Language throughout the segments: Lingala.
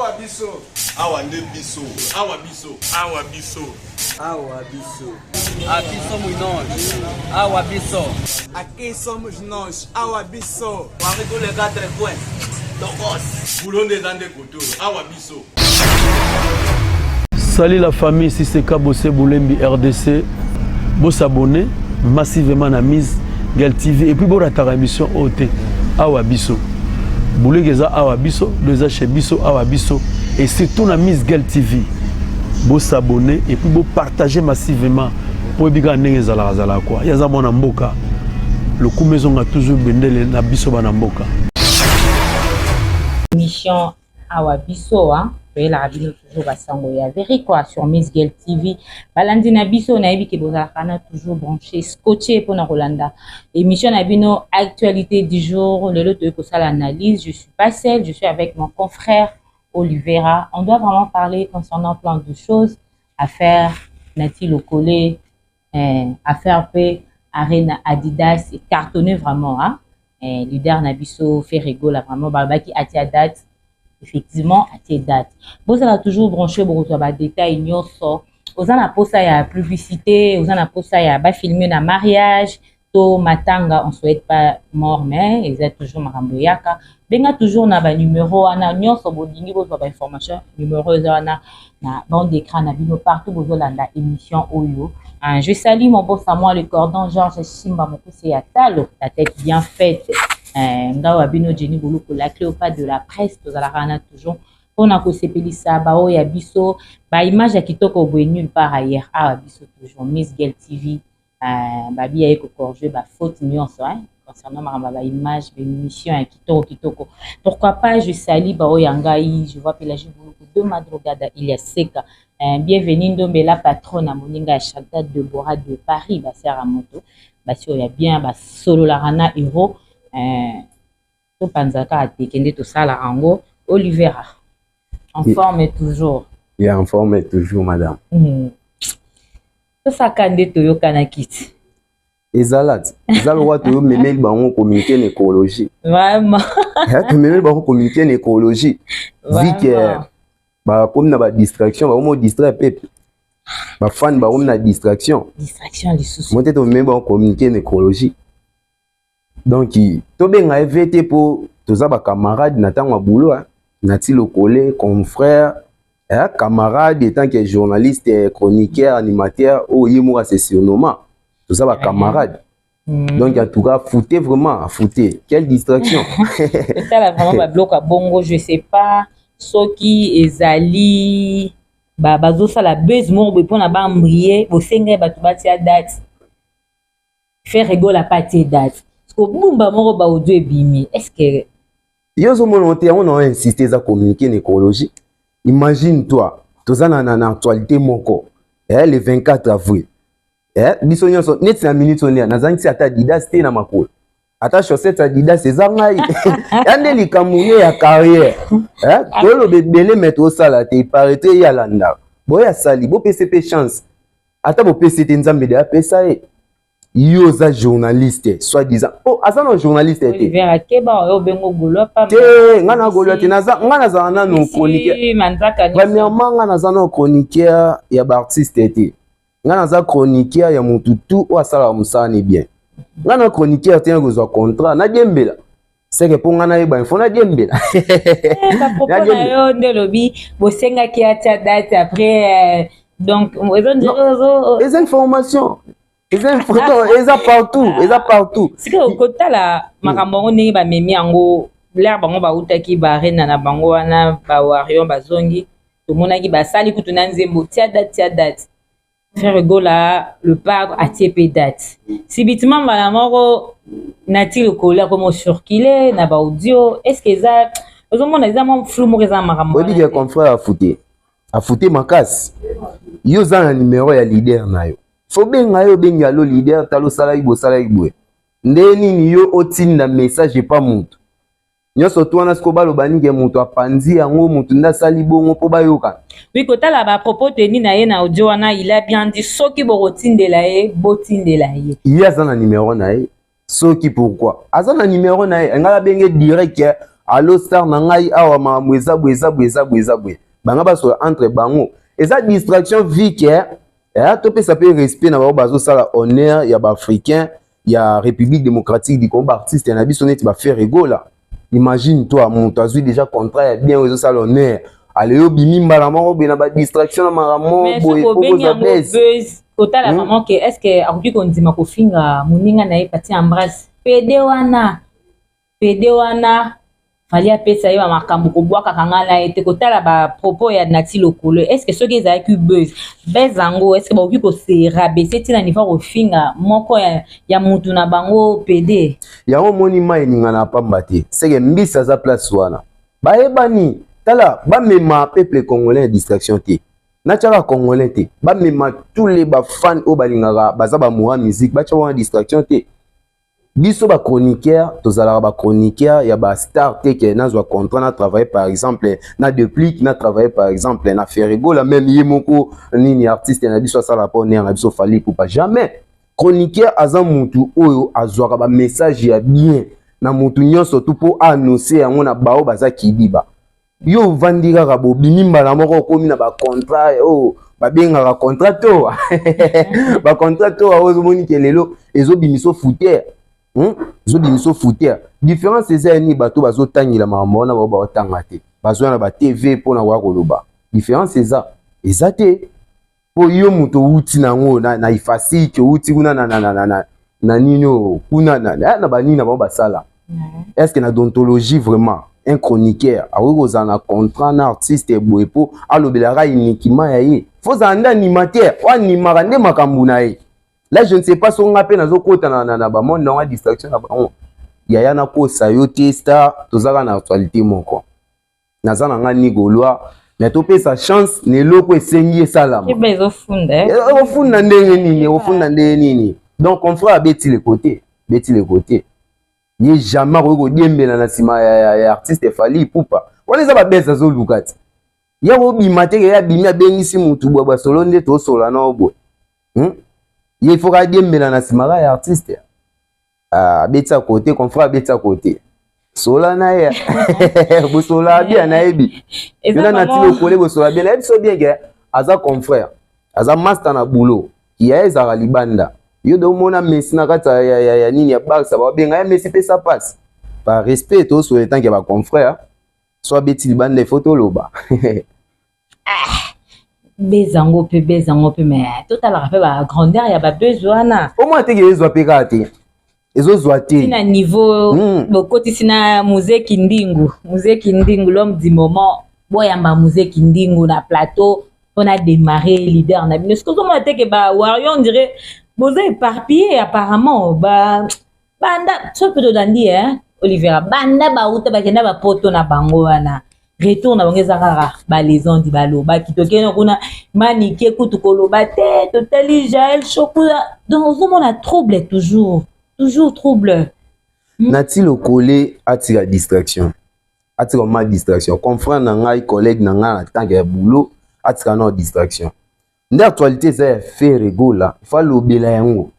Awa biso. Awa nde biso. Awa biso. Awa biso. Awa biso. Aqui somos nós. Awa biso. Aqui somos nós. Awa biso. Parmi tous les quatre coins. Tokos. Boulot nde eza nde koto. Awa biso. Salut la famille, ici c'est Kabose Boulembi RDC. Bo s'abonner massivement na Mise Gel TV et puis bo rataka émission OT. Awa biso. Boulege eza awa biso, do eza chez biso awa biso et surtout na Mise Gel TV. Bo s'abonner et puis bo partager massivement po ebika ndenge ezalaka zalaka quoi. Yaza mwana mboka. Lokumu ezonga toujours bendele na biso bana mboka. Mission awa biso hein, toyelaka bino toujours basango ya veri quoi sur Miss Girl TV. Balandi na biso nayebi ke bozalaka na toujours branché scotché mpona kolanda émission na bino actualité du jour. Lelo toyei kosala analyse. Je suis pas seule, je suis avec mon confrère Olivera. On doit vraiment parler concernant plein de choses. Affaire Nati Lokole, affaire pe Arena Adidas cartonné vraiment hein. Leader na biso Ferre Gola vraiment balobaki atia date, effectivement atie date. Bozala toujours branché, bokozwa ba détail nyonso. Oza na posa ya publicité, oza na posa ya ba filmer na mariage to matanga, on souhaite pas mort mais eza toujours makambo yaka. Benga toujours na ba numéro wana nyonso bolingi bozwa ba information, numéro eza wana na bande d'écran na bino partout bozolanda émission oyo. Je salue mon boss à moi, le cordon Georges Simba Mokuse ya Talo, la tête bien faite. Ngawa bino Jenny Buluku, la Cléopâtre de la presse, tozalaka na toujours mpona kosepelisa baoyo ya biso, ba image ya kitoko boye nulle part ailleurs. Awa biso toujours Miss Girl TV, babi ya ko corriger ba faute nyonso hein, concernant makambo ba image, ba émission ya kitoko kitoko. Pourquoi pas je salue baoyo ya ngai, je vois Pélagie Buluku de Madrugada, il y a Seka. Bienvenue Ndombe la patronne à moninga ya Chantal Deborah de Paris, ba sœur à moto, ba sœur ya bien, ba solo la rana héros, to panzaka atekende to sala ango. Olivera en forme toujours. Yeah, en forme toujours madame. To saka nde toyokana kiti. Ezala ezala wa toyo memeli bango communiquer na écologie. Vraiment. To memeli bango communiquer na écologie. Vu que ba komi na ba distraction, ba komi distraire peuple. Ba fan ba komi na distraction. Distraction lisusu. Moi to memeli bango communiquer na écologie. Donc to benga EVT po toza ba camarade na tango ya boulot hein. Nati Lokole confrère hein, camarade en tant que journaliste, chroniqueur, animateur oyo ye moko se surnommant. Toza ba camarade. Donc en tout cas foutez vraiment, foutez. Quelle distraction. Ça là vraiment ba bloc à bongo, je sais pas soki ezali ba bazosala buzz moko boye pona ba embryer, bosenga bato batia date. Ferre Gola pas tie date. Parce que bumba moko ba audio ebimi. Est-ce que yo ozomona te yango na insister eza communiquer na écologie. Imagine toi, toza na na actualité moko. Le 24 avril. Biso nyonso neti na minute oyo nazangisi ata Adidas te na makolo. Ata chaussette Adidas eza ngai. Ya nde likambo ye ya carrière. Toloba ebele mais tosala te, il paraîtrait ye alanda. Boye asali, bopesa pe chance. Ata bopesi te Nzambe de apesa ye. Yo oza journaliste, soi-disant. Oh, aza na journaliste te. Olivier Akeba, oyo bengo Gaulois pa. Te, nga na Gaulois te, naza nga nazala nanu chroniqueur. Premièrement, nga naza na chroniqueur ya ba artiste te. Nga naza chroniqueur ya mutu tout oyo asalaka mosala ni bien. Nga na chroniqueur te kozwa contrat, na diembela. C'est que pour nga nayeba info na diembela. Ba propos na yo nde lobi bosengaki atia date après donc eza information. Eza information, eza partout, eza partout. Sika okotala makambo yango ndenge bamemi yango, l'air bango bautaki ba arena na bango wana ba warrior bazongi, tomonaki basali kutu na nzembo tia date, tia date. Ferre Gola le padre atie pe date. Subitement mbala moko Nati Lokole akomi circuler na ba audio. Est-ce que eza ozomona eza mwa flou moko eza makambo wana? Oyebi ke confrère afute. Afute makasi. Yo oza na numéro ya leader na yo. Faut benga yo, benga lo leader, talo salaki boye, salaki boye. Nde nini yo otinda message epa mutu. Nyonso tu wana siko baloba nini ke mutu apanzi yango, mutu nde asali bongo po bayoka. Oui, kotala ba propos teni na ye na audio wana, il a bien dit soki bokotindela ye, botindela ye. Ye aza na numéro na ye. Soki pourquoi? Aza na numéro na ye, ngai abenge direct ke Allo star na ngai, awa makambo eza boye, eza boye, eza boye, eza boye. Banga basola entre bango, eza distraction vike. Eh, topesa mpe respect na bango, bazosala honneur ya baafricain ya République démocratique du Congo, baartiste na biso neti baFerre Gola. Imagine toi, moto azwi déjà contrat ya bien oyo ezosala honneur, ale yo bimi mbala moko boye na badistraction na makambo boye po bozwa buzz. Kotala vraiment ke est ce que akoki kondima kofinga moninga na ye Pati Embrace pede wana, pede wana Fally apesa ye bamakambo kobwakaka ngai na ye te. Kotala bapropos ya Nati Lokolo, est ce que soki ezalaki buzz, buzz yango, est ce que bakoki kose rabaisser ntina niveau kofinga moko ya mutu na bango pede? Yango omoni, mai eningana pamba te. Seke mbisi aza place wana, bayebani. Tala, bamema peuple congolais ya distraction te, natiaka congolais te, bamema tous les bafans oyo balingaka, baza bamoura musique, batia wana distraction te. Biso bachroniqueur, tozalaka bachroniqueur ya bastar te ke nazwa contrat na travailler par exemple na Deplique, na travailler par exemple na Ferre Gola, même ye moko nini, artiste na biso asala mpo honneur na biso Fally Ipupa. Jamais. Chroniqueur aza mutu oyo azwaka bamessage ya bien na mutu nyonso tu mpo annonce yango na bao baza kidiba. Yo ovandi kaka, bobimi mbala moko, okomi na bacontrat oyo babengaka contrat to bacontrat to oyo ozomoni ke lelo ezobimisa foutere, Ezobimisa foutere. Différence eza ya nini? Bato bazotangela makambo wana, bao baotanga te, bazwa na batv mpona koya koloba. Différence eza te, mpo yo moto outi nango na ifasike, outi kuna na nini oyo kuna na banini na bango basala. Est ce que na déontologie, vraiment, un chroniqueur akoki kozala na contrat na artiste boye mpo alobelaka uniquement ya ye? Fo ozala nde animateur oyo animaka nde makambo na ye. Là, je ne sais pas soki nga mpe nazokota na bamonde nango ya distraction na bango. Yaya, nakosa yo te, star, tozalaka na actualité moko. Naza na nga ni Gaulois, mais topesa chance na eloko esengi esalama. Ekofunda ndenge nini? Ekofunda ndenge nini? Donc confrère abeti le côté, beti le côté. Ye jamais akoki kodiembela na nsima ya artiste Fally Ipupa. Wana eza babese azoluka ti ye kobima te, ke ye abimi, abengisi mutu bwa basolo nde tosola na boye, Ye il faut kadiembela na nsima ka ya artiste. Ah, abeti ya côté, confrère abeti ya côté, sola na ye, bosola bien, nayebi yona nati lokole, bosola bien, nayebi so bien ke aza confrère, aza master na boulot ya ezalaka libanda. Yo de omona Messi na kati ya nini ya Barça, babenga ya Messi, pesa passe par respect. Tosola etanke ya baconfrère, so abeti libanda, ifo toloba. Ah, buzz yango mpe, buzz yango mpe, mais totalaka mpe bagrandeur ya babuzz wana. Omona teke ezwa mpe kaka te, ezozwa te. Na niveau bokotisi na Muzeki Ndingu, Muzeki Ndingu, l'homme du moment. Boyamba Muzeki Ndingu na plateau mpona démarrer leader na bino. Soki ozomona teke bawarrior, on dirait boza éparpillé apparemment. Ba banda so mpe tolandi Olivera, banda bauta bakenda bapoto na bango wana, retour na bango eza kaka balesondi, balobaki tokende kuna, Manike kutu koloba te, totali Jael Shokula. Donc ozomona trouble, toujours, toujours trouble. Nati Lokole atika distraction, atika ma distraction. Confrère na ngai, collègue na ngai na tanke ya boulot, atika na distraction. Nde actualité eza ya Ferre Gola, fa alobela yango.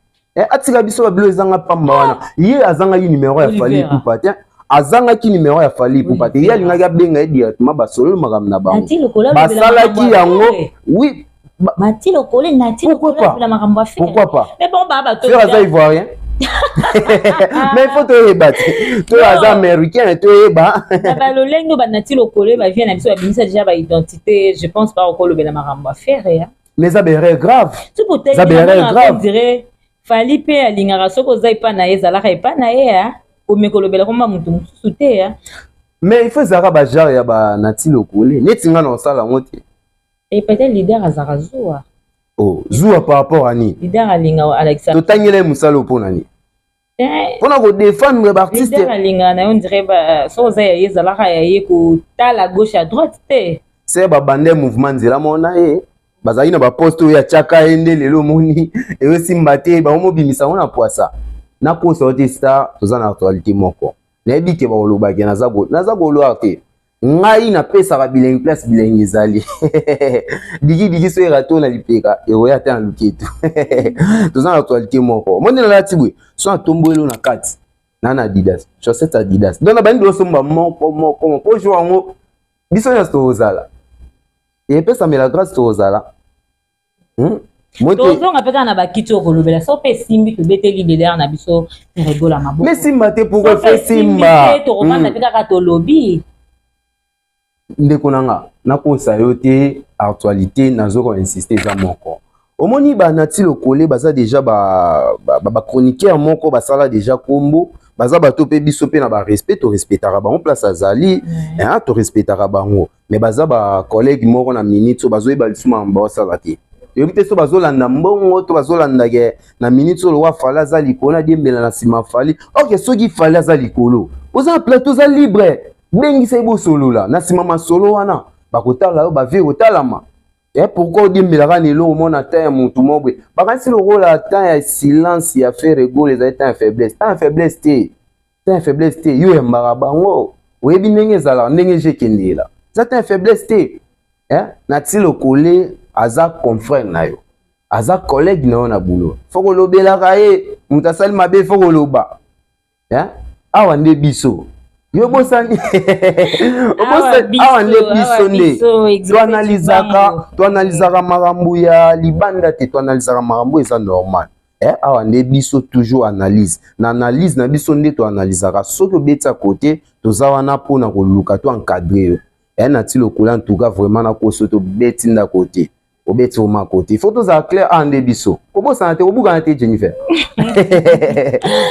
Atika biso babilo ezanga pamba wana. Ye azangaki numéro ya Fally Ipupa te, azangaki numéro ya Fally Ipupa te. Ye alingaki abenga ye directement, basololi makambo na bango, basalaki yango, oui. Mati Lokole, Nati. Pourquoi pas? Pourquoi pas? Mais bon, ba bato. Ferre aza ivoirien, mais il faut toyeba te, to aza américain, toyeba. Na balolenge banati Lokole, bavie na biso, babimisa déjà baidentité, je pense pas okolobela makambo ya Ferre. Mais eza baerreur grave. Eza baerreur grave. Dirait Fally mpe alingaka soki oza epa na ye, ezalaka epa na ye, komeka olobela komba moto mosusu te. Mais il faut ezalaka bagenre ya banati Lokole neti nga na osala yango te. Et peut-être leader azalaka zuwa. Oh, zuwa par rapport à nini? Leader alinga alakisa. Totangela ye mosala mpo na nini? Mpona kodefendre baartiste. Leader alingaka na yo, ondire so oza ya ye, ezalaka ya ye, kotala gauche à droite te. Se babande mouvement nzela moko na ye, bazalaki na baposte oyo atiaka ye, nde lelo omoni ezosimba te, bango mobimisa yango na poisa. Nakosa yo te, star, toza na actualité moko. Nayebi ke bakolobaki naza gaulois te. Ngai napesaka bilengi place bilengi ezali dikidiki. So era to na lipeka, ekoya ata na luketu. Toza na actualité moko. Mo nde nalati boye, so natomboeli na kati. Na Adidas, chaussette Adidas. Donc na bandi osomba moko moko mpo jour yango biso nyonso tozala epesamela grâce, tozala. Tozonga mpe kaka na bakiti oyo kolobela. So mpe esimbi, tobeteli leader na biso Ferre Gola maboko. Mais simba te, pourquoi fe simba? Tokovanda mpe kaka, tolobi. Ndeko na nga, nakosa yo te, actualité nazo koinsiste eza moko. Omoni, banati lokole baza déjà bachroniqueur moko, basala déjà kombo, baza bato mpe biso mpe na barespect, torespectaka bango place azali, torespectaka bango. Mais baza bacollègue moko na minute oyo bazoyeba lisusu makambo baosala te. Toyebi te so bazolanda mbongo to bazolanda ke na minute oyo lokwa Fally aza likolo, nadiembela na nsima Fally. Ok, soki Fally aza likolo, oza na plateau, oza libre, bengisa ye, bosolola na nsima masolo wana, bakotala yo, bavie kotalama. Pourquoi odiembelaka na eloko mona temps ya motu moko boye? Bakanisi lokola temps ya silence ya Ferre Gola ezali temps ya faiblesse. Temps ya faiblesse te, temps ya faiblesse te. Yo oyambaka bango, oyebi ndenge ezalaka, ndenge je ekendela. Eza temps ya faiblesse te. Nati Lokole aza confrère na yo, aza collègue na yo na boulot, fo kolobelaka ye. Moto asali mabe, fo koloba. Awa nde biso, yo bosani, awa nde biso nde toanalizaka makambo ya libanda te, toanalizaka makambo eza normal. Awa nde biso, toujours analyse na analyse na biso nde toanalizaka. Soki obeti kote, toza wana mpona koluka to encadre yo. Nati Lokola, en tout cas vraiment nakoso, tobeti ndako te, obeti oma kote, il faut tozala clair. Awa nde biso, kobosana te, kobukana te. Jennifer,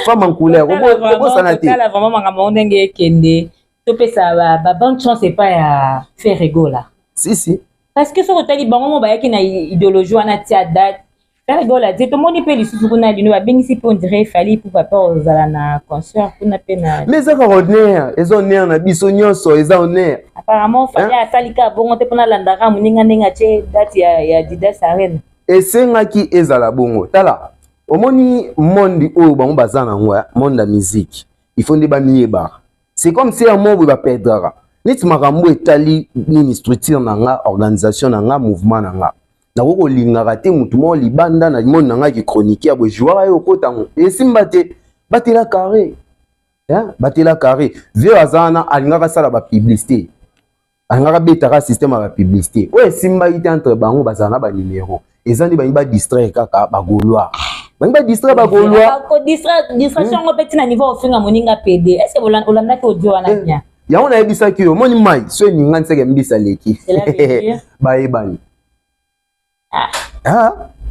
femme en couleur, kobosana te. Vraiment, makambo ndenge ekende, topesa ba bonne chance epai ya Ferre Gola. Si si. Parce que soki otali bango mo bayaki na idéologie wana, tia date, Ferre Gola tie. Tomoni mpe lisusu kuna lino babengisi mpe, on dirait Fally Ipupa mpe ozala na concert kuna mpe na Mais eza kaka honneur, eza honneur na biso nyonso, eza honneur. Apparemment Fally asali kaka bongo te mpona alandaka moninga ndenge atie date ya Adidas Arena. Esengaki ezala bongo. Tala, omoni monde oyo bango baza nango, monde ya musique, il faut nde bamiyebaka. C'est comme si ya mo boye baperdraka neti makambo etali nini, structure na nga, organisation na nga, mouvement na nga. Nakoki kolingaka te motu moko libanda na monde na nga kichronique ya boye jouaka ye okotango esimba te. Batela carré, batela carré. Vieux aza wana, alingaka asala bapublicité, alingaka betaka système ya bapublicité oyo esimbaki te. Entre bango bazala na banumero, eza nde balingi badistraire kaka bagaulois, balingi badistraire bagaulois. Distraction yango mpe ntina niveau ofinga moninga PD. Est ce que olandaki audio wana bien? Yango nayebisaki yo, omoni mai so eningani seke mbisa leki, bayebani.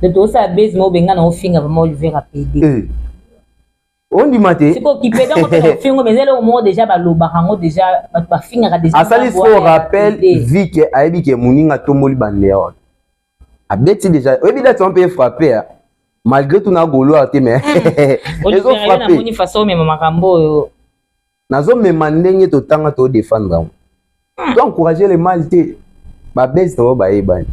Donc tosala base mo obenga na ofinga vraiment Oliver PD. Ondima te. Sikoyo kipede yango mpe ofingo, mais eloko moko déjà balobaka yango déjà, bato bafingaka déjà. Asali sikoyo rappel vike, ayebi ke moninga atomboli banderole, abeti déjà, oyebi date wana mpe frappe malgré tout na gaulois te, mais ezofrappe. Namoni façon omema makambo oyo. Nazomema ndenge totanga, todefendre yango, to encourager le mal te. Babese na bango bayebani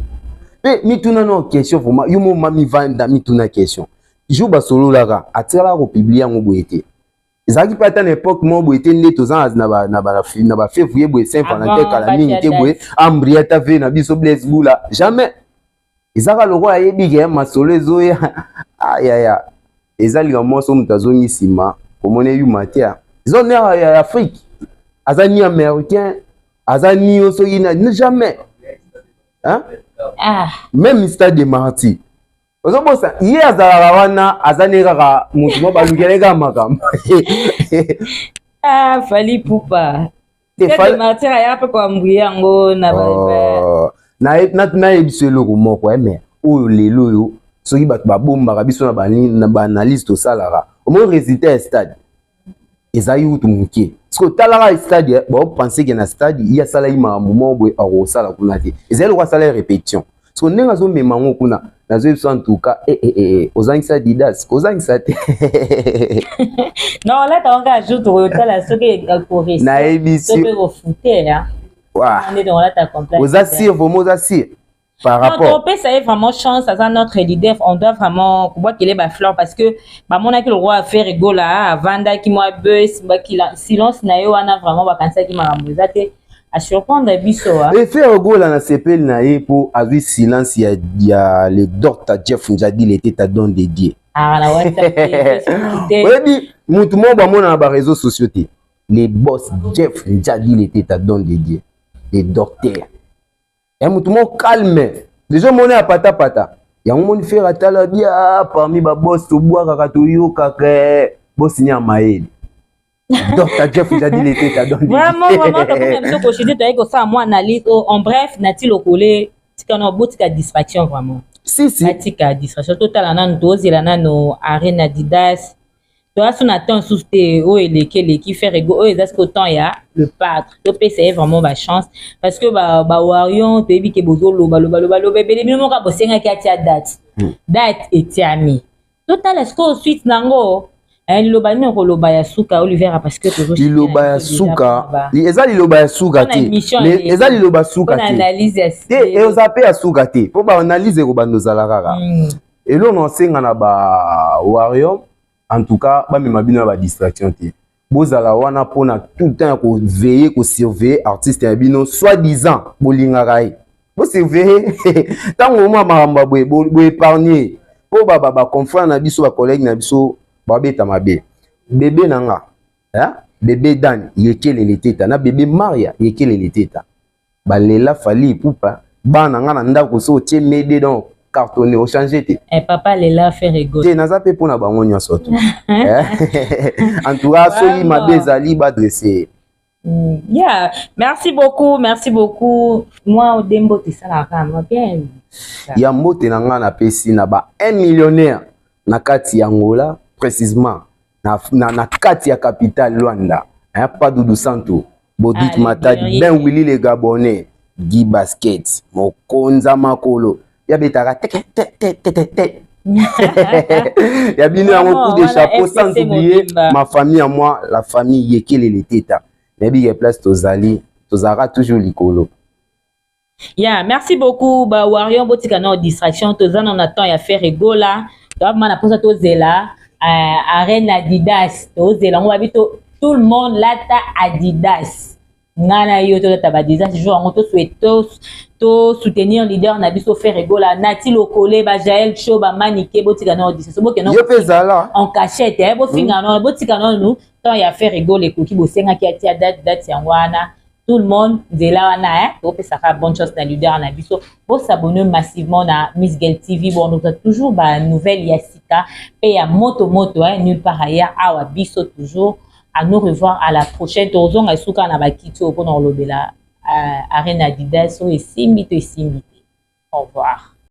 mpe. Mituna no question vraiment, yo mo mami vanda, mituna question. Jour basololaka, atikalaka kopublier yango boye te. Ezalaki mpe ata na époque moko boye te nde toza na bafévrier boye, Saint Valentin kala mingi te boye, ambri ata ve na biso Blaise Bula jamais. Ezaka lokola ayebi ke masolo ezoya ayaya, eza likambo moko so moto azongi nsima komona eyuma te. Eza honneur ya Afrique, aza ni américain, aza ni yo soki na jamais, hein? Ah. Même stade de Martyr ozobosa ye azalaka wana, aza ne kaka motu mo balukele kaka makambo. Ah, Fally Ipupa, stade de Martyr ayaka mpe koambrie yango na oh, nayebi so eloko moko mais oyo lelo oyo soki bato babombaka biso na baanalyse tosalaka, omoi résultat ya stade ezalaki kutu moke. Parce que otalaka stade, baopense ke na stade ye asalaki makambo moko boye, akosala kuna te. Ezali lokola asala répétition, parce que ndenge azomema yango kuna, nazoyebi so en tout cas eh, eh, eh, ozangisa Didas, kozangisa te. Non, olata yango kaka jour tokoyotala soki Nayebi. Soki kofute. Oza sûr, vraiment oza sûr par rapport Topesa ye vraiment chance, aza notre leader, on doit vraiment kobwakele bafleur, parce que bamonaki le roi Ferre Gola avandaki mwa bus, silence na ye wana, vraiment bakanisaki makambo eza te, asurprendre biso. Ferre Gola na sepeli na ye mpo azwi silence ya le docteur Jeff Njadil, ete ta don de Dieu. Ah, na WhatsApp te, Facebook te. Oyebi mutu moko bamona na bareseau sociaux te, le boss Jeff Njadi Leteta, don de Dieu, le docteur ya mutu moko calme, deja omoni ya patapata yango, moni Ferre atala bia parmi baboss tobwakaka toyokaka boss ni ya mayele, Dr Jeff Njadi Leteta, don de Vraiment, Dieu. vraiment, tokomi na biso koshite, toyaki kosala mwa analyse oyo en bref. Nati Lokole, tika na botika distraction vraiment. Si si. Batika distraction, totala nanu, tozela nanu Arena Adidas. Toza so na temps susu te. Oyo eleki eleki, Ferre Gola oyo eza siko temps ya le padre, topesa ye vraiment bachance, parce que bawarrior toyebi ke bozoloba loba loba loba ebele. Bino moko bosengaki atia date. Date etiami, totala sikoyo suite nango. Liloba nini okoloba ya suka, Olivera, parce que tozo Liloba ya suka eza liloba ya suka te, mais eza liloba suka te. Analyse ya Te, eza mpe ya suka te, mpo baanalyse ekobanda ozala kaka. Eloko na osenga na bawarrior, en tout cas bamema bino ya badistraction te. Bozala wana mpona tout le temps ya koveiller, kosurveiller artiste ya bino soit disant bolingaka ye. Bosurveiller ntango omwa makambo ya boye, boépargne mpo baconfrère na biso, bacollègue na biso babeta mabe. Bebe na nga, hein? Bebe Dan Yekelele Teta na bebe Maria Yekelele Teta balela Fally Ipupa. Bana nga na ndako so otie mede, donc cartonné, ochange te. Eh, papa lela Ferre Gola. Te, naza mpe mpona bango nyonso tu. En tout cas, soki mabe ezali, baadresse. Yeah, merci beaucoup, merci beaucoup. Moi, Odembo, tu ça la bien. Ya mbote na nga napesi na ba 1 millionnaire na kati ya Angola, précisément na kati ya capitale Luanda, hein, Padudu Santo, Bodrik Ah, Matadi, le Ben Willy le Gabonais, Guy Basket, Mokonza Makolo ya betaka te te te te te te ya bino yango, coup de Vraiment, chapeau. wana Sans FCC oublier Mobimba. Ma famille à moi, la famille Yekelele Teta. Nayebi ke place tozali, tozalaka toujours likolo. Yeah, merci beaucoup. Ba Warrior, botika na distraction, tozana na temps ya Ferre Gola. Toza na posa tozela Arena Adidas. Tozela ngo babi to tout le monde lata Adidas. Nga na yo tolata ba Adidas jour yango, to souhaite to soutenir leader na biso Ferre Gola. Nati Lokole, ba Jael Show, ba Manike, botika na distraction. Bokena Yo mpe ezala en cachette, eh, bofinga no, botika nanu temps ya Ferre Gola ekoki. Bosengaki atia date, date yango wana. Tout le monde nzela wana, eh, topesaka bonne chance na leader na biso. Bosabonne massivement na Miss Gel TV. Bon, nous toujours ba nouvelle ya sika mpe ya moto moto, eh, nulle part ailleurs, awa biso toujours. À nous revoir à la prochaine. Tozonga esuka na bakiti oyo mpona kolobela Arena Adidas oyo esimbi to esimbi te. Au revoir.